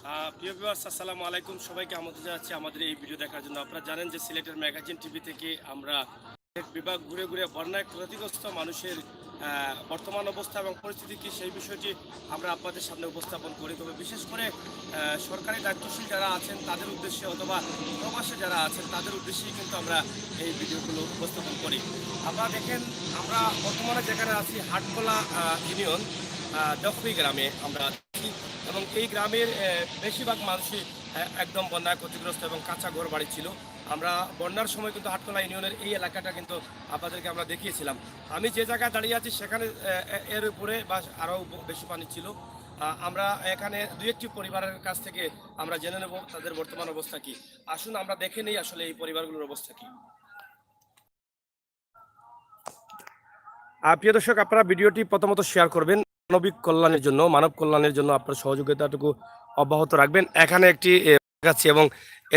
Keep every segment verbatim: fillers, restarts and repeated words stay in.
আহ, প্রিয় ভিউয়ার্স, আসসালামু আলাইকুম। সবাইকে আমন্ত্রণ জানাচ্ছি আমাদের এই ভিডিও দেখার জন্য। আপনারা জানেন যে সিলেটের ম্যাগাজিন টিভি থেকে আমরা বিভাগ ঘুরে ঘুরে বন্যায় ক্ষতিগ্রস্ত মানুষের, আহ, বর্তমান অবস্থা এবং পরিস্থিতি কি, সেই বিষয়টি আমরা আপনাদের সামনে উপস্থাপন করি। তবে বিশেষ করে, আহ, সরকারি দায়িত্বশীল যারা আছেন তাদের উদ্দেশ্যে অথবা প্রবাসে যারা আছেন তাদের উদ্দেশ্যেই কিন্তু আমরা এই ভিডিওগুলো উপস্থাপন করি। আপনারা দেখেন, আমরা বর্তমানে যেখানে আছি, হাটখোলা, আহ, ইউনিয়ন, আহ, দখরি গ্রামে আমরা আছি এবং এই গ্রামের, আহ, বেশিরভাগ মানুষই, আহ, একদম বন্যায় ক্ষতিগ্রস্ত এবং কাঁচা ঘর বাড়ি ছিল। আমরা বন্যার সময় কিন্তু হাটখোলা ইউনিয়নের এই এলাকাটা কিন্তু আপনাদেরকে আমরা দেখিয়েছিলাম। আমি যে জায়গায় দাঁড়িয়ে আছি সেখানে, আহ, এর উপরে বা আরও ব-, বেশি পানি ছিল। আহ, আমরা এখানে দুই একটি পরিবারের কাছ থেকে আমরা জেনে নেব তাদের বর্তমান অবস্থা কি। আসুন আমরা দেখে নেই আসলে এই পরিবারগুলোর অবস্থা কি। আহ, প্রিয় দর্শক, আপনারা ভিডিওটি প্রথমত শেয়ার করবেন মানবিক কল্যাণের জন্য, মানব কল্যাণের জন্য আপনার সহযোগিতাটুকু অব্যাহত রাখবেন। এখানে একটি, এ, দেখাচ্ছি এবং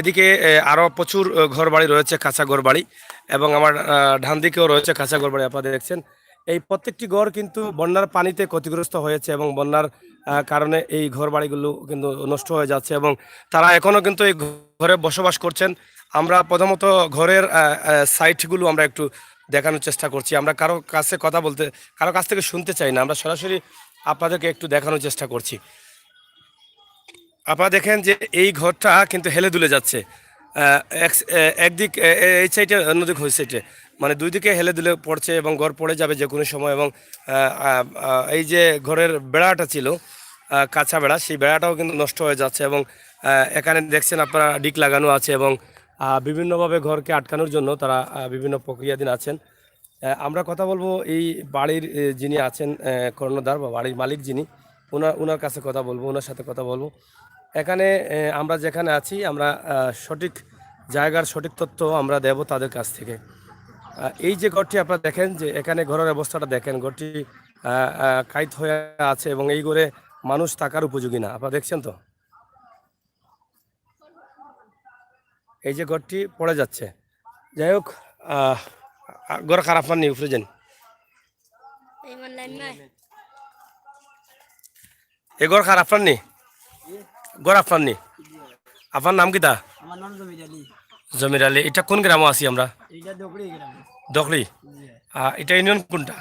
এদিকে, এ, আরও প্রচুর, এ, ঘর বাড়ি রয়েছে, কাঁচা ঘর বাড়ি, এবং আমার, আহ, ডান দিকেও রয়েছে কাঁচা ঘর বাড়ি। আপনারা দেখছেন, এই প্রত্যেকটি ঘর কিন্তু বন্যার পানিতে ক্ষতিগ্রস্ত হয়েছে এবং বন্যার, আহ, কারণে এই ঘর বাড়িগুলো কিন্তু নষ্ট হয়ে যাচ্ছে এবং তারা এখনও কিন্তু এই ঘরে বসবাস করছেন। আমরা প্রথমত ঘরের, আহ, আহ, সাইডগুলো আমরা একটু দেখানোর চেষ্টা করছি। আমরা কারো কাছে কথা বলতে, কারো কাছ থেকে শুনতে চাই না, আমরা সরাসরি আপনাদেরকে একটু দেখানোর চেষ্টা করছি। আপনারা দেখেন যে এই ঘরটা কিন্তু হেলে দুলে যাচ্ছে। আহ, এক, আহ, একদিক, আহ, এই সাইডে, অন্যদিক ওই সাইডে, মানে দুই দিকে হেলে দুলে পড়ছে এবং ঘর পড়ে যাবে যে কোনো সময়। এবং, আহ, আহ, আহ, এই যে ঘরের বেড়াটা ছিল, আহ, কাঁচা বেড়া, সেই বেড়াটাও কিন্তু নষ্ট হয়ে যাচ্ছে। এবং, আহ, এখানে দেখছেন আপনারা, ডিক লাগানো আছে এবং, আহ, বিভিন্নভাবে ঘরকে আটকানোর জন্য তারা, আহ, বিভিন্ন প্রক্রিয়াধীন আছেন। আহ, আমরা কথা বলবো এই বাড়ির, এ, যিনি আছেন, আহ, কর্ণধার বা বাড়ির মালিক যিনি, ওনার, ওনার কাছে কথা বলবো, ওনার সাথে কথা বলবো। এখানে, এ, আমরা যেখানে আছি, আমরা, আহ, সঠিক জায়গার সঠিক তথ্য আমরা দেব তাদের কাছ থেকে। আহ, এই যে ঘরটি আপনারা দেখেন, যে এখানে ঘরের অবস্থাটা দেখেন, ঘরটি, আহ, আহ, কাইত হয়ে আছে এবং এই ঘরে মানুষ থাকার উপযোগী না। আপনারা দেখছেন তো, এই যে ঘরটি পড়ে যাচ্ছে। যাই হোক, আহ, আ-, ঘর কার আপনার নি, উপরে যান। এই ঘর কার আপনার নি? ঘর আপনার নি? আপনার নাম কিতা? আমার নাম জমির আলী। জমির আলী, এটা কোন গ্রামো আছি আমরা? এটা দখরি গ্রামে। দখরি? জি। আহ, এটা ইউনিয়ন কোনটা?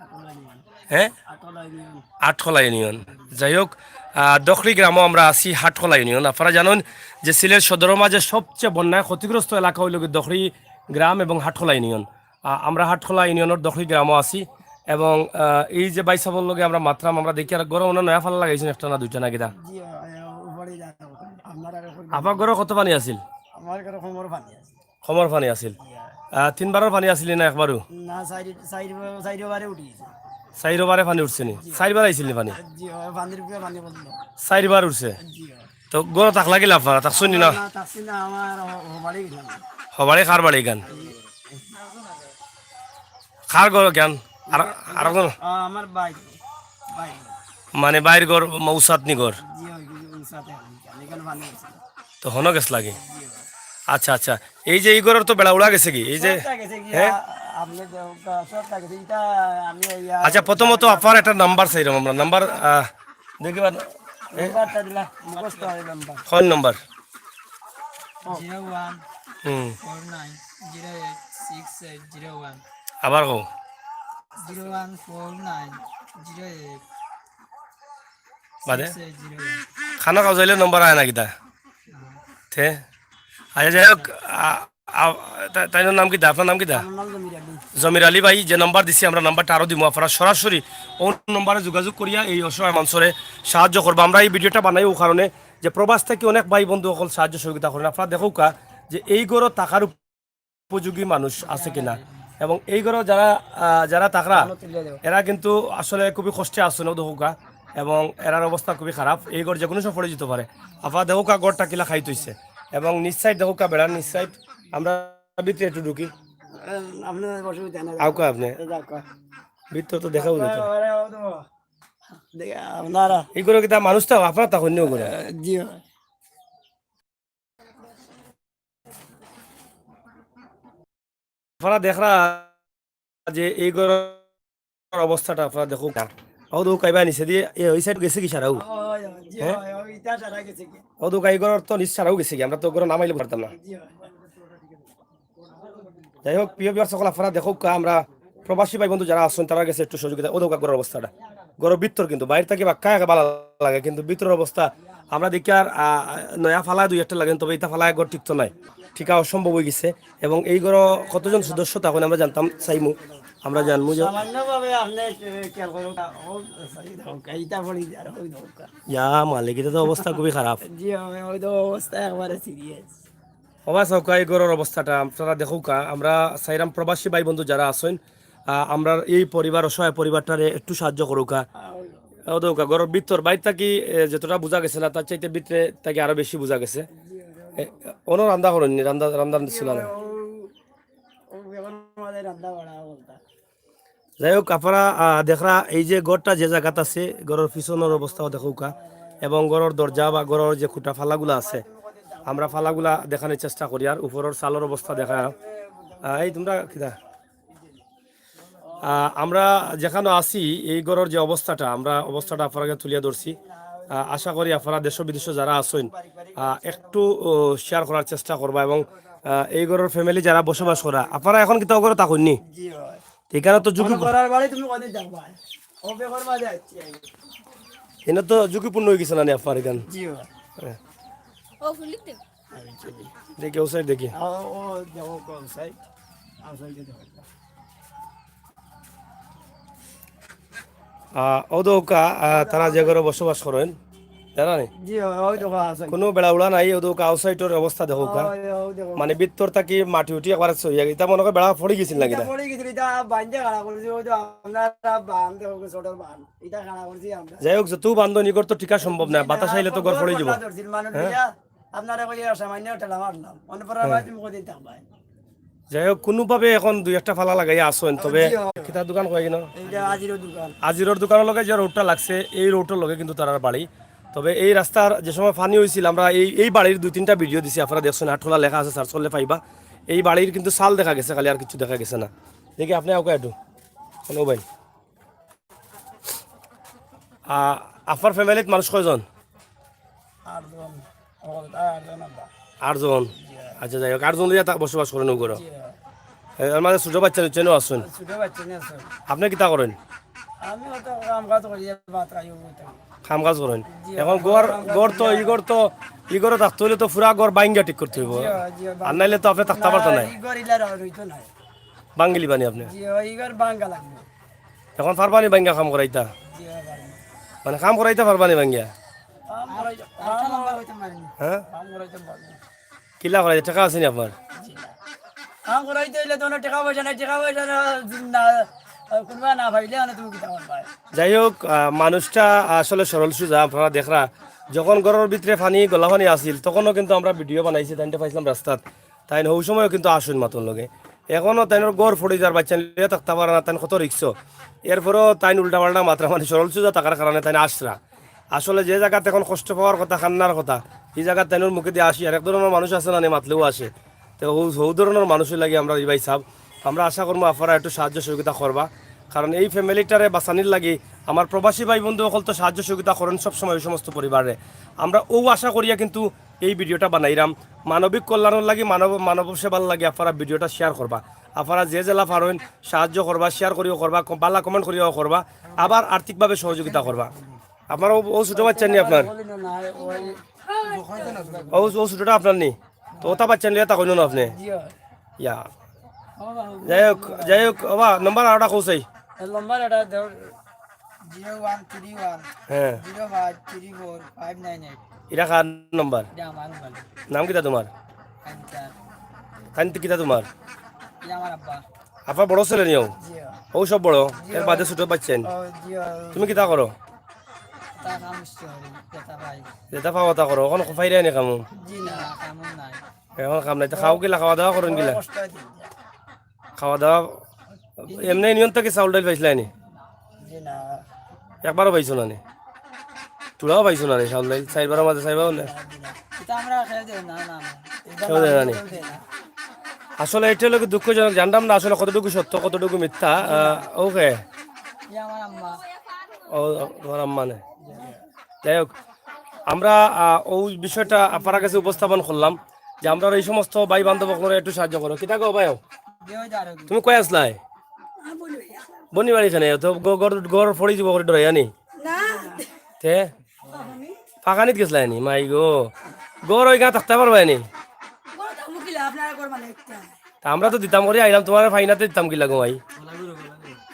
আটখোলা ইউনিয়ন। হ্যাঁ? আটখোলা ইউনিয়ন। আটখোলা ইউনিয়ন। যাই হোক, আহ, দখরি গ্রামো আমরা আছি, হাটখোলা ইউনিয়ন। আপনারা জানেন যে সিলেট সদর মাঝে সবচেয়ে বন্যায় ক্ষতিগ্রস্ত এলাকা হইল কি দখরি গ্রাম এবং হাটখোলা ইউনিয়ন। আহ, আমরা হাটখোলা ইউনিয়নের দখরি গ্রামো আছি এবং, আহ, এই যে ভাই সাবর লগে আমরা মাতরাম, আমরা দেখি আর ঘরো ওনা নয়া ফালা লাগাইছেন একটা না দুইটা না কিতা? জি, আহ, উপরে যান। আপনার ঘরো কত পানি আছিল? আমার ঘরো কমর পানি আছে। কমর পানি আছিল। আহ, তিনবারর পানি আছিল না একবারও? না, চাইর, চাইর, চাইরবারে উঠি গেছে। চাইরবারে পানি উঠছে নি? জি। চাইরবার আইছিল নি পানি? জি, অয়, পানির উপরে পানি পড়লো। চাইরবার উঠছে? জি, অয়। তো ঘরো থাকলা কিলা আপনারা? থাকছইন নি না? না, থাকছি না, আমার হ-, হবাড়ি গেলাম। হবাড়ি কার বাড়ি গান? জি। কার ঘর গান? আর, আর কোন? আ, আমার ভাই, ভাই। মানে ভাইর ঘর, মা-, উসাত নি ঘর? জি, অয়, উসাতে আমি, এখানে পানি আছে। তো হনো গেছ লাগে? আচ্ছা, আচ্ছা। এই যে এই ঘরর তো বেড়া উড়া গেছে কি? এই যে, সবটা গেছে কি? হ্যাঁ? আ-, আপনি যে ওটা সবটা গেছে, এটা আমি ওই, আ, আচ্ছা, প্রথমত আপনার একটা নাম্বার চাইলাম আমরা। নাম্বার, আহ, দেখি বা, এ? নাম্বারটা দিলা, মুখস্থ হয় নাম্বার। Phone number. ও। জিরো ওয়ান হুম। Four nine zero eight six eight zero one. আবার কও। Zero one four nine zero eight বাদে? Six eight zero one. খানা খাওয়া যাইলে নম্বর আয় না কিতা? তে? আচ্ছা, যাই হোক, আ, আ, তা-, তাইর নাম কিতা? আপনার নাম কিতা? আমার নাম জমির আলী। জমির আলী ভাই, যে নাম্বার দিছি আমরা, নাম্বারটা আরো দিমু। আপনারা সরাসরি অউ নাম্বারে যোগাযোগ করিয়া এই অসহায় মানুষরে সাহায্য করবা। আমরা এই ভিডিওটা বানাই অউ কারণে যে প্রবাস থাকি অনেক ভাই বন্ধু অকল সাহায্য সহযোগিতা করেন। আপনারা দেখউক্কা যে এই ঘরো থাকার উপযোগী মানুষ আছে কিনা, এবং এই ঘরো যারা, আহ, যারা থাকরা, এরা কিন্তু আসলে খুবই কষ্টে আছইন, অউ দেখউক্কা, এবং এরার অবস্থা খুবই খারাপ। এই ঘর যে কোনো সময় পড়ি যাইতো পারে। আপনারা দেখউক্কা ঘরটা কিলা কাইত অইছে, এবং নিচ সাইড দেখউক্কা, বেড়ার নিচ সাইড। আমরা ভিতরে একটু ঢুকি। আপনার অসুবিধা নাই। আউক্কা আপনে। এই যাউক্কা। ভিতর তো দেখা যাইতো। দেখে আপনারা। এই ঘরো কিতা মানুষ তো আপনারা থাকইন নি অউ ঘরো? জি। আপনারা দেখরা যে এই ঘরর অবস্থাটা আপনারা দেখউক্কা। ও দৌ কাইবা নিচে দিয়ে, এ, ওই সাইড গেছে কি সারাও? ও, জি, হ্যাঁ? ও, ওইটা সারা গেছে কি? ও দৌ কাই ঘরর তো নিচ সারাও গেছে কি? আমরা তো ঘরো নামাইলে পারতাম না। জি, হয়। যাই হোক, প্রিয় ভিউয়ার্স সকল, আপনারা দেখউক্কা, আমরা প্রবাসী ভাই বন্ধু যারা আছইন, তারার গেছে একটু সহযোগিতা। ও দৌকা ঘরর অবস্থাটা, ঘরর ভিতর কিন্তু বাইর থাকি বাক্কা একা ভালা লাগে, কিন্তু ভিতরর অবস্থা আমরা দেখি আর, আ, নয়া ফালায় দুই একটা লাগে, তবে ইতা ফালায় ঘর টিকতো নায়, টিকা অসম্ভব অইগেছে। এবং এই ঘরো কতজন সদস্য তখন আমরা জানতাম, চাইমু, আমরা জানমু যে সামান্যভাবে আপনি, এ, খেয়াল করুন, ও, সরি, দৌকা, ইটা পড়ি যার, ওই দৌকা। ইয়া মালিক, ইটা তো অবস্থা খুবই খারাপ। জি, আমি ওই তো অবস্থা একবারে সিরিয়াস। ও বা চউক্কা, এই ঘরর অবস্থাটা আপনারা দেখউক্কা। আমরা চাইরাম প্রবাসী ভাই বন্ধু যারা আছইন, আ, আমরার এই পরিবার, অসহায় পরিবারটারে একটু সাহায্য করউক্কা। ও দৌকা, ঘরর ভিতর বাইর থাকি, এ, যতটা বুঝা গেছে না, তার চাইতে ভিতরে থাকি আরো বেশি বুঝা গেছে। এ, অনো রান্দা করইন নি, রান্দা, রান্দা ছিল না। ও, ও, এখন আমাদের রান্না বাড়া বলতা। যাই হোক, আপনারা, আহ, দেখরা এই যে ঘরটা যে জাগাত আছে, ঘরর পিছনর অবস্থাও দেখউক্কা, এবং ঘরর দরজা বা ঘরর যে খুঁটা ফালাগুলা আছে, আমরা ফালাগুলা দেখানির চেষ্টা করি, আর উপরর চালর অবস্থা দেখা। আহ, এই তোমরা কিতা? আহ, আমরা যেখানো আছি, এই ঘরর যে অবস্থাটা, আমরা অবস্থাটা আপনারারে তুলিয়া ধরছি। আহ, আশা করি আপনারা দেশ বিদেশো যারা আছইন, আহ, একটু, ও, শেয়ার করার চেষ্টা করবা, এবং, আহ, এই ঘরর ফ্যামিলি যারা বসবাস করা, আপনারা এখন কিতা ও ঘরো থাকইন নি? জি, হয়। ইখানো তো ঝুঁকি মনে করার বাড়ি তুমি কদিন থাকবা? ও বেগর মাঝে আছি আমি। ইনো তো ঝুঁকিপূর্ণ অইগেছে না নি আপনার ইখান? জি, হয়। হ্যাঁ। ও ফুলিতে। আমি চলি। দেখি, ও সাইড দেখি। ও, ও, দেখো কোন সাইড? আ, ও দৌকা, আ, তারা যে ঘরো বসবাস করইন, জানা নি? জি, ওই দৌকা আছে। কুনু বেড়া উড়া নাই, ও দৌকা আউটসাইডর অবস্থা দেখউক্কা। ওই, ওই দেখো। মানে ভিতর থাকি মাটি উঠি একবারে সইয়া গেছে। ইটা মনে করি বেড়া পড়ি গেছিল নাকি ইটা ইটা? পড়ি গেছিল, ইটা বান্ধে খাড়া করছে, ওই তো আপনারা বান্ধ দেখো, ছোটর বান্ধ। ইটা খাড়া করছি আমরা। যাই হোক, যত বান্ধ নি ঘর তো টিকা সম্ভব না, বাতাস আইলে তো ঘর পড়ি যাইবো। ধরছিল মানুষ হ্যাঁ? লইয়া, আপনারা কইয়া সামান্য ঠেলা মারলাম। মনে পড়ার হ্যাঁ। ভাই তুমি কদিন থাকবায়? যাই হোক, কুনুভাবে এখন দুই একটা ফালা লাগাইয়া আছইন, তবে জি, হয়। কিতা দোকান কয় কিনা? এইটা আজিরর দোকান। আজিরর দোকানর লগে যে রোডটা লাগছে, এই রোডর লগে কিন্তু তারার বাড়ি। তবে এই রাস্তার যে সময় পানি অইছিল, আমরা এই, এই বাড়ির দুই তিনটা ভিডিও দিছি, আপনারা দেখছইন, আটখোলা লেখা আছে, সার্চ করলে পাইবা। এই বাড়ির কিন্তু চাল দেখা গেছে, খালি আর কিচ্ছু দেখা গেছে না। দেখি আপনে আউক্কা একটু। হ্যালো ভাই। আ, আপনার ফ্যামিলিত মানুষ কয়জন? আটজন। ও, আটজন আমরা। আটজন? জি, হ্যাঁ। আচ্ছা, যাই হোক, আটজন লইয়া তা বসবাস করইন ও ঘরো? জি, হ্যাঁ। এ, এর মাঝে ছোট বাচ্চা-কাচ্চাও আছইন? ছোট বাচ্চা-কাচ্চা আছইন। আপনে কিতা করইন? আমি অত কাম কাজ করি, ভাত খাই, ও খাই। কাম কাজ করইন? জি, এখন হ্যাঁ, ঘর, কাম কাজ ঘর তো, করি। ই ঘর তো, ই ঘরো থাকতে অইলে তো পুরা ঘর ভাঙ্গিয়া ঠিক করতে অইবো। জি, হ্যাঁ, জি, হ্যাঁ, আর নাইলে তো আপনে থাকতা পারতা নায়। ই ঘর ইলা রইতো নায়। ভাঙ্গিলিবা নি আপনে? জি, হ্যাঁ, ই ঘর ভাঙ্গা লাগবো। এখন পারবা নি ভাঙ্গা কাম করাইতা? জি, হ্যাঁ, পারবো। মানে কাম করাইতা পারবা নি ভাঙ্গিয়া? কাম করাইতে, কাম করাইতে পারি না। হ্যাঁ? কাম করাইতে পারি না। কিলা করাইতা? টেকা আছে নি আপনার? জি না। কাম করাইতে অইলে তো অনেক টেকা পয়সা নাই, টেকা পয়সা না, না, কুনবা না পাইলে মানে তুমি কিতা করবায়? যাই হোক, আহ, মানুষটা আসলে সরল সুজা, আপনারা দেখরা, যখন ঘরর ভিতরে পানি, গলা পানি আছিল, তখনও কিন্তু আমরা ভিডিও বানাইছি, তাইনরে পাইছিলাম রাস্তাত। তাইন হউ সময়ও কিন্তু আছইন মাতর লগে। এখনও তাইনর ঘর পড়ি যার, বাচ্চা লইয়া থাকতা পারা না, তাইন কত রিক্স। এরপরও তাইন উল্টা পাল্টা মাতরা, মানে সরল সুজা থাকার কারণে তাইন আছরা। আসলে যে জাগাত এখন কষ্ট পাওয়ার কথা, কান্নার কথা, ই জাগাত তাইনর মুখেদি আছি। আর এক ধরনর মানুষ আছে না নি, মাতলেও আছে। তে হউ, হউ ধরনর মানুষর লাগি আমরা ই ভাই সাব, আমরা আশা করমু আপনারা একটু সাহায্য সহযোগিতা করবা, কারণ এই ফ্যামিলিটারে বাঁচানির লাগি আমার প্রবাসী ভাই বন্ধু অকল তো সাহায্য সহযোগিতা করইন সব সময় ওই সমস্ত পরিবারে। আমরা অউ আশা করিয়া কিন্তু এই ভিডিওটা বানাইরাম, মানবিক কল্যাণর লাগি, মানব, মানব সেবার লাগি আপনারা ভিডিওটা শেয়ার করবা। আপনারা যে যেলা পারইন সাহায্য করবা, শেয়ার করিও করবা, ক-, বালা কমেন্ট করিও করবা, আবার আর্থিকভাবে সহযোগিতা করবা। আপনার অউ, অউ ছোট বাচ্চা নি আপনার? অউ, অউ ছোটটা আপনার নি? তো অতা বাচ্চা নিয়া তা কইন না আপনে? জি, হয়। ইয়া। ও বাবা। যাই হোক, যাই হোক, ওবা, নম্বর আরোটা কও চাই। এর নম্বর এটা দেও, জিরো ওয়ান থ্রি ওয়ান, হ্যাঁ। Zero five three four five nine eight. ইটা কার নম্বর? ইটা আমার নম্বর। নাম কিতা তুমার? কান্তা। কান্তি কিতা তুমার? ইটা আমার আব্বা। আব্বা বড় ছেলে নিও? জি, হয়। অউ সব বড়? জি, এর বাদে হয়। ছোট বাচ্চা নি? ও, জি, হয়। তুমি কিতা করো? তা কাম ইচ্ছে হয়, যেটা পাই। যেটা পাও তা করো, অখন পাইরায় নি কামো? জি না, কামো নাই। অখন কাম নাই, তে খাও কিলা, খাওয়া দাওয়া করইন কিলা? বড় কষ্ট হয় দিন। খাওয়া দাওয়া, এমনে ইউনিয়ন থাকি চাউল ডাইল পাইছিলায় নি? জি না। একবারও পাইছো না নি? টুরাও পাইছো না নি চাউল ডাইল? চাইরবারর মাঝে চাইরবার না? জি না। ইটা আমরা খেয়ে দেই না, না, না। কেউ দেয় না নি? কেউ দেয় না। আসলে ইটা অইলো কি দুঃখজনক, জানতাম না আসলে কতটুকু সত্য, কতটুকু মিথ্যা। আহ, ওকে। ইয়া আমার আম্মা। ও, তোমার আম্মা নে। যাই হোক, আমরা, আহ, ওই বিষয়টা আফারার গেছে উপস্থাপন করলাম যে আমরা এই সমস্ত ভাই বান্ধব অকলরে একটু সাহায্য করো। কিতা গো ভাইও? তুমি কই আছলায়? বনি বাড়ি খানে তো গ-, ঘর, ঘর ফড়ি যিবো করি ডরাইয়া নি? না। তে? ফাঁকানিত গেছলায় নি? মাই গো। ঘর ওই গাঁ থাকতা পারবায় নি? ঘর থাকবো কিলা, আপনারা ঘর বানাই একটা। তা আমরা তো দিতাম করি আইলাম, তোমার ফাইনাতে দিতাম কিলা গো মাই?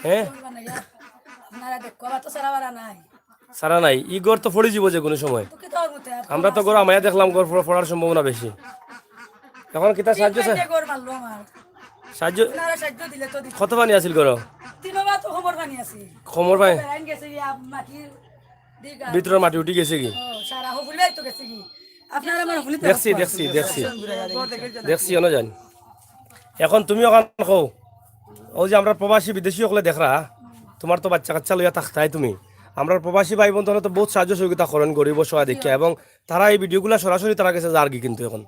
হ্যাঁ? ঘর বানাইয়া, আপনারা দেখো, আমার তো সারা বাড়া নাই। সারা নাই, ই ঘর তো ফড়ি যিবো যে কোনো সময়। তো কিতা করবো তে? আমরা তো ঘর আমায় দেখলাম, ঘর ফ-, ফড়ার সম্ভাবনা বেশি। এখন কিতা সাহায্য চাই? ঘর মারলো আমার। সাহায্য? আপনারা সাহায্য দিলে তো দিতাম। কত পানি আছিল ঘরো? তিনবার তো খবর পানি আছে। খবর পানি? বেড়াইন গেছে গিয়া মাটির দিঘা। ভিতরের মাটি উঠি গেছে কি? ও, সারা হবুলে তো গেছে কি? আপনারা আমার হবুলে দেখছি, দেখছি, দেখছি। দেখছি, অনো জান। এখন তুমি ওখান কও, ওই যে আমরা প্রবাসী বিদেশি অকলে দেখরা, তোমার তো বাচ্চা কাচ্চা লইয়া থাকতায় তুমি। আমরা প্রবাসী ভাই বোন তারা তো বহুত সাহায্য সহযোগিতা করেন গরিব অসহায় দেখিয়া, এবং তারা এই ভিডিওগুলা সরাসরি তারা গেছে যারগি কিন্তু এখন।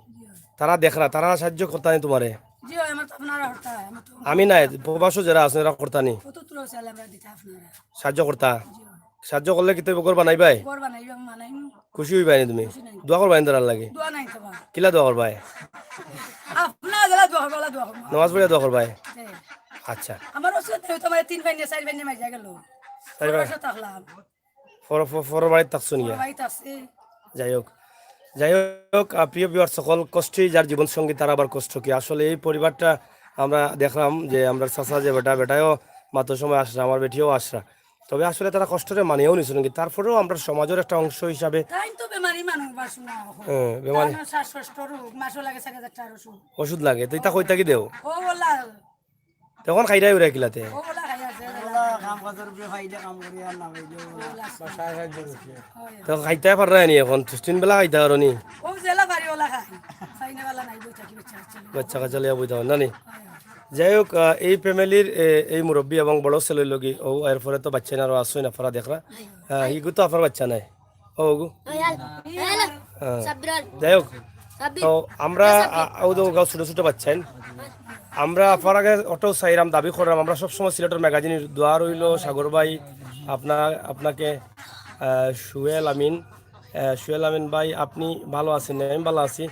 তারা দেখরা, তারা সাহায্য করতা নি তোমারে? জি, আমার তো আপনারা হরতা, আমার তো আমি নাই, প্রবাসও যারা আছেন এরা করতা নি? কত তুলো চাইলে আমরা দিতে আপনারা। সাহায্য করতা? জি। সাহায্য করলে কিতা ঘর বানাইবায়? ঘর বানাইবা, আমি বানাইমু। খুশি অইবায় নি তুমি? খুশি নাই। দোয়া করবায় নি তারার লাগি? দোয়া নাই তো বা। কিলা দোয়া করবায়? আপনারা যারা দোয়া করবা, দোয়া করবা। নামাজ পড়িয়া দোয়া করবায়? হ্যাঁ। আচ্ছা। আমার অসুখ নেই, তোমার তিন পাইনে, চার পাইনে মাইজা গেল। চার পাইনে? পরবাসে থাকলাম। পর-, পর-, পরবাড়িত থাকছো নি? পরবাড়িত আছি। যাই হোক, যাই হোক, আহ, প্রিয় ভিউয়ার সকল, কষ্টই যার জীবন সঙ্গী, তার আবার কষ্ট কি? আসলে এই পরিবারটা আমরা দেখলাম যে আমরা চাচা যে বেটা, বেটায়ও মাত্র সময় আসরা, আমার বেটিও আসরা। তবে আসলে তারা কষ্টরে মানিয়াও নিছে নাকি, তারপরেও আমরা সমাজের একটা অংশ হিসাবে তাই তো বেমারি মানুষ বাসনা হয়। হ্যাঁ, বেমারি। তার শ্বাসকষ্ট রোগ, মাসও লাগে চার হাজার টাকার ওষুধ। ওষুদ লাগে, তো ইতা কই থাকি দেও? ও বলা। তখন খাইরাই উড়াই কিলাতে? ও বলা খাই আছে, ওলা কাম কাজর উপরে পাইলে কাম করি আর না পাইলে ওলা। বাসায় সাহায্য করছে। হয়। তো খাইতায় পাররায় নি এখন? তিন বেলা খাইতা পারো নি? ও যেলা পারি ওলা খাই। খাই না বেলা নাই, বই থাকি বাচ্চা কাচ্চা লইয়া। বাচ্চা কাচ্চা লইয়া বই থাকো না নি? হয়, হয়। যাই হোক, আহ, এই ফ্যামিলির, এ, এই মুরব্বী এবং বড় ছেলের লগি, ও এরপরে তো বাচ্চা না আরো আসছইন, আপনারা দেখরা। আহ, ইগু তো আপনার বাচ্চা নাই। ও, ওগু? হ্যাঁ। যাই হোক, তো আমরা, আ, ও তো গাঁও ছোট ছোট বাচ্চাইন। আমরা আফারার গেছে অটাউ চাইরাম, দাবি কররাম, আমরা সবসময় সিলেটর ম্যাগাজিন দোয়া রইল, সাগর ভাই, আপনা-, আপনাকে, আহ, সুয়েল আমিন, আহ, সুয়েল আমিন ভাই, আপনি ভালো আছেন? আমি ভালো আছি।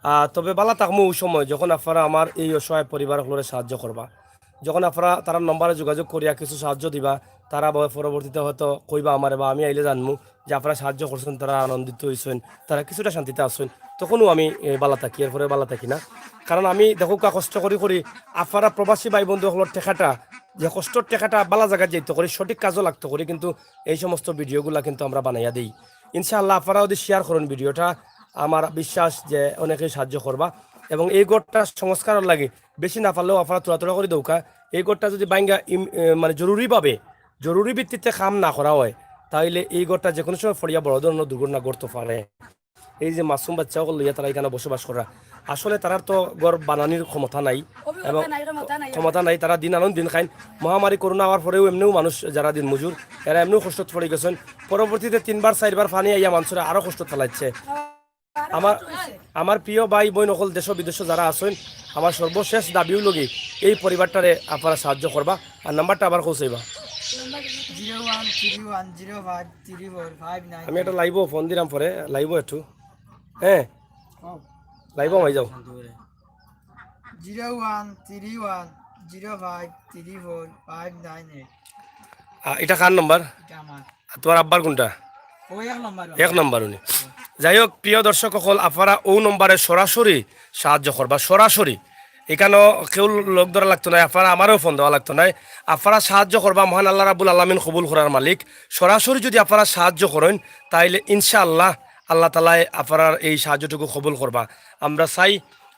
আহ, তবে ভালো থাকমু ওই সময় যখন আফারা আমার এই অসহায় পরিবার অকলরে সাহায্য করবা। যখন আফারা তারার নম্বরে যোগাযোগ করিয়া কিছু সাহায্য দিবা, তারা ব-, পরবর্তীতে হয়তো কইবা আমারে বা আমি আইলে জানমু যে আফারা সাহায্য করছইন, তারা আনন্দিত অইছইন, তারা কিছুটা শান্তিতে আছইন, তখনও আমি, এ, বালা থাকি, এরপরে বালা থাকি না। কারণ আমি দেখউক্কা কষ্ট করি করি আফারা প্রবাসী ভাই বন্ধু অকলর টেকাটা, যে কষ্টর টেকাটা বালা জাগাত যাইতো করি, সঠিক কাজও লাগতো করি, কিন্তু এই সমস্ত ভিডিওগুলা কিন্তু আমরা বানাইয়া দেই। ইনশাআল্লাহ আফারা যদি শেয়ার করইন ভিডিওটা, আমার বিশ্বাস যে অনেকেই সাহায্য করবা। এবং এই ঘরটা সংস্কারর লাগি বেশি না পারলেও আফারা থুড়া থুড়া করি দেউক্কা। এই ঘরটা যদি ভাঙ্গা ইম-, এ, মানে জরুরিভাবে, জরুরি ভিত্তিতে কাম না করা হয়, তাইলে এই ঘরটা যে কোনো সময় ফড়িয়া বড় ধরনের দুর্ঘটনা ঘটতো পারে। এই যে মাসুম বাচ্চা অকল লইয়া তারা এখানো বসবাস কররা, আসলে তারার তো ঘর বানানির ক্ষমতা নাই, অভিজ্ঞতা এবং নাই, ক্ষমতা নাই। ক্ষমতা নাই। তারা দিন আনন দিন খাইন। মহামারী করোনা অওয়ার পরেও এমনেও মানুষ যারা দিনমজুর, এরা এমনেও কষ্টত পড়ি গেছইন। পরবর্তীতে তিনবার চাইরবার পানি আইয়া মানষরে আরো কষ্টত ফালাইছে। আমার, আমার প্রিয় ভাই বইন অকল দেশ বিদেশ যারা আছইন, আমার সর্বশেষ দাবি অইলো গি এই পরিবারটারে আফারা সাহায্য করবা। আর নাম্বারটা আবার কও চাইবা। Zero one three one zero five three four five nine। আমি একটা লাইভও ফোন দিলাম পরে, লাইভও একটু। হ্যাঁ, ও। লাইভও হয়ে যাও। Zero one three one zero five three four five nine eight। আ, এটা কার নাম্বার? এটা আমার। আর তোমার আব্বার কোনটা? ও এক নম্বর। এক নম্বর উনি। যাই হোক, প্রিয় দর্শক অকল, আফারা ও নম্বরে সরাসরি সাহায্য করবা, সরাসরি। এখানো কেউ লোক ধরা লাগতো নায়, আফারা আমারেও ফোন দেওয়া লাগতো নায়। আফারা সাহায্য করবা, মহান আল্লাহ রাব্বুল আলামিন কবুল করার মালিক। সরাসরি যদি আফারা সাহায্য করইন, তাইলে ইনশাআল্লাহ আল্লাহ তাআলায় আফারার এই সাহায্যটুকু কবুল করবা। আমরা চাই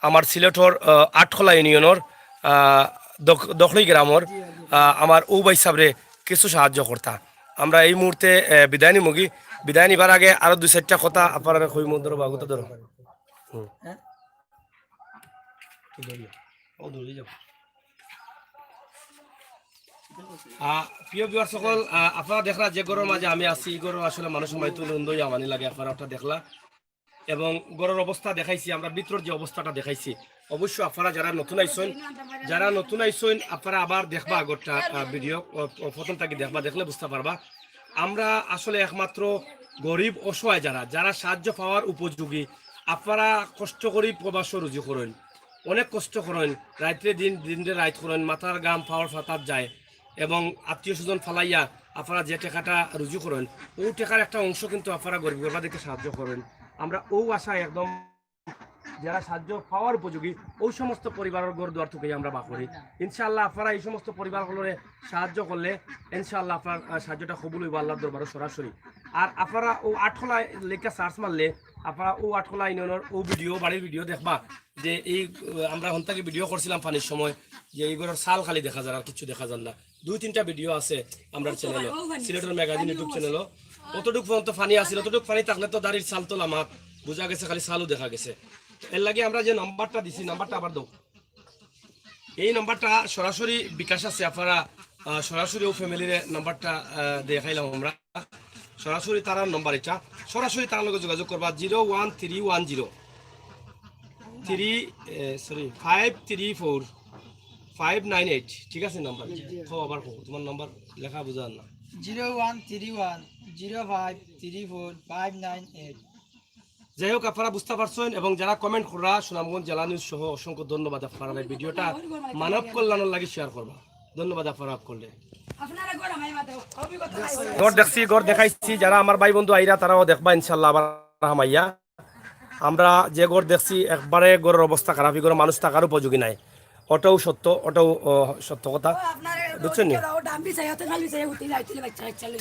আমার সিলেটর, আহ, আটখোলা ইউনিয়নর, আহ, দখ-, দখলি গ্রামর, আহ, আমার ও ভাই সাবরে কিছু সাহায্য করতা। আমরা এই মুহূর্তে, আহ, বিদায় নিমুগি। বিদায় নিবার আগে আরো দুই চাইরটা কথা আফারারে কইমু, ধরো বা, কথা ধরো। হুম। হ্যাঁ? ও দূরে যাও। আহ, প্রিয় ভিউয়ার সকল, আহ, আফারা দেখরা যে ঘরর মাঝে আমি আছি, এই ঘরর আসলে মানুষ মাইতো লুন্দই আমানি লাগে, আফারা ওটা দেখলা। এবং ঘরর অবস্থা দেখাইছি, আমরা ভিতরর যে অবস্থাটা দেখাইছি। অবশ্য আফারা যারা নতুন আইছইন, যারা নতুন আইছইন, আফারা আবার দেখবা ঘরটা, আহ, ভিডিও, ও, ও, প্রথম থাকি দেখবা, দেখলে বুঝতা পারবা। আমরা আসলে একমাত্র গরিব অসহায় যারা, যারা সাহায্য পাওয়ার উপযোগী, আপনারা কষ্ট করি প্রবাসও রুজি করইন, অনেক কষ্ট করইন, রাইতরে দিন, দিনরে রাইত করইন, মাথার ঘাম পাওর পাতাত যায়, এবং আত্মীয় স্বজন ফালাইয়া আপনারা যে টেকাটা রুজি করইন, অউ টেকার একটা অংশ কিন্তু আপনারা গরিব গুরবাদেরকে সাহায্য করইন। আমরা অউ আশায় একদম যারা সাহায্য পাওয়ার উপযোগী, অউ সমস্ত পরিবারর ঘর দুয়ার তুকাইয়া আমরা বার করি। ইনশাআল্লাহ আপনারা এই সমস্ত পরিবার অকলরে সাহায্য করলে ইনশাআল্লাহ আপনার, আহ, সাহায্যটা কবুল অইবো আল্লাহর দরবারো সরাসরি। আর আপনারা অউ আটখোলা লেখা search মারলে আপনারা অউ আটখোলা ইউনিয়নর অউ ভিডিও, বাড়ির ভিডিও দেখবা যে এই, আহ, আমরা হন থাকি ভিডিও করছিলাম পানির সময়, যে এই ঘরর চাল খালি দেখা যার, আর কিচ্ছু দেখা যার না। দুই তিনটা ভিডিও আছে আমরার চ্যানেলো, সিলেটর ম্যাগাজিন YouTube চ্যানেলো। অতটুক পর্যন্ত পানি আছিল, অতটুক পানি থাকলে তো দাড়ির চাল তো লামাত, বুঝা গেছে খালি চালও দেখা গেছে। এর লাগি আমরা যে নাম্বারটা দিছি, নাম্বারটা আবার দেও। এই নাম্বারটা সরাসরি বিকাশ আছে, আপনারা, আহ, সরাসরি অউ ফ্যামিলির নাম্বারটা, আহ, দেখাইলাম আমরা। সরাসরি তারার নাম্বার এটা, সরাসরি তারার লগে যোগাযোগ করবা, zero one three one zero three, sorry, five three four five nine eight। ঠিক আছে নাম্বার? কও আবার কও, তোমার নাম্বার লেখা বুঝার না। Zero one three one zero five three four five nine eight। যাই হোক, আপনারা বুঝতে পারছেন, এবং যারা কমেন্ট কররা সুনামগঞ্জ জেলা নিউজ সহ অসংখ্য ধন্যবাদ। আপনারা এই ভিডিওটা মানব কল্যাণর লাগি শেয়ার করবা। ধন্যবাদ আপনারা করলে। ঘর দেখছি, ঘর দেখাইছি, যারা আমার ভাই বন্ধু আইরা তারাও দেখবা ইনশাল্লাহ আবার হামাইয়া। আমরা যে ঘর দেখছি একবারে ঘরর অবস্থা খারাপ, ই ঘরো মানুষ থাকার উপযোগী নাই। ওটাও সত্য, ওটাও, ও, সত্য কথা। বুঝছেন নি?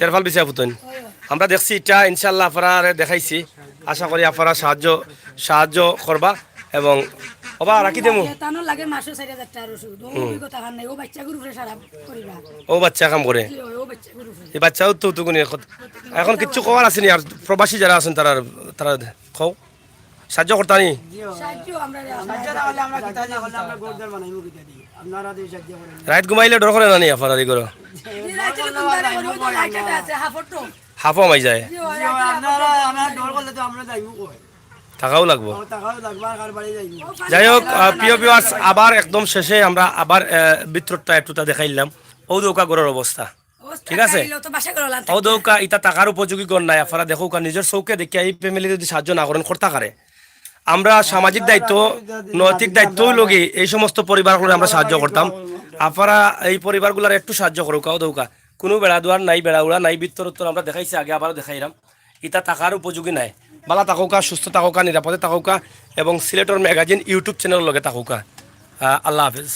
তেরফাল বিছাই ফুতইন। আমরা দেখছি এটা, ইনশাল্লাহ আপনারারে দেখাইছি। আশা করি আপনারা সাহায্য, সাহায্য করবা এবং ওবা রাখি দেমু। তানোর লাগে মাসে চার হাজার টাকার ওষুধ। ও অভিজ্ঞতা হার নাই, ও বাচ্চাগুর উপরে সারা পরিবার। ও বাচ্চা কাম করে। জি, ও বাচ্চাগুর উপরে। এই বাচ্চাও তো তুকুনি এখন। এখন কিচ্ছু কওয়ার আছে নি, আর প্রবাসী যারা আছেন তারা, তারা কও। সাহায্য করতা নি? সাহায্য আমরা সাহায্য না হলে আমরা কিতা দিয়ে করতাম? আমরা ঘর দ্বার বানাইমু কিতা দিয়ে? আপনারা দিয়ে সাহায্য করেন। রাইত ঘুমাইলে ডর করে না নি আপনারা ই ঘরো? জি, রাইতে তো ঘুম ধরে, ওই তো লাইট আছে, হাফ অটো। হাফও মাই যায়। জি, ওই জি, রাইতে আপনারা, হাফ অটো। আমরা ডর করলে তো আমরা যাইমু কই? থাকাও লাগবো। ও, থাকাও লাগবো, আর কার বাড়ি যাইমু? যাই হোক, আহ, প্রিয় ভিউয়ার্স, আবার একদম শেষে আমরা আবার, আহ, ভিতরটা একটুটা দেখাইলাম। অউ দেউক্কা ঘরর অবস্থা। অবস্থা ঠিক আছে? খাইলো তো বাসা করে লান অউ দেউক্কা, ইটা থাকার উপযোগী ঘর নায়। আপনারা দেখউক্কা, নিজর চউখে দেখিয়া এই ফ্যামিলি যদি সাহায্য না করইন, করতা কারে? আমরা সামাজিক দায়িত্ব, নৈতিক দায়িত্ব অইলো গি এই সমস্ত পরিবার অকলরে আমরা সাহায্য করতাম। আপনারা এই পরিবারগুলারে একটু সাহায্য করউক্কা, অউ দেউক্কা। কুনু বেড়া দুয়ার নাই, বেড়া উড়া নাই, ভিতর উত্তর আমরা দেখাইছি আগে, আবারও দেখাইরাম। ইটা থাকার উপযোগী নায়। ভালা থাকউক্কা, সুস্থ থাকউক্কা, নিরাপদে থাকউক্কা এবং সিলেটর ম্যাগাজিন YouTube চ্যানেলর লগে থাকউক্কা। আহ, আল্লাহ হাফেজ।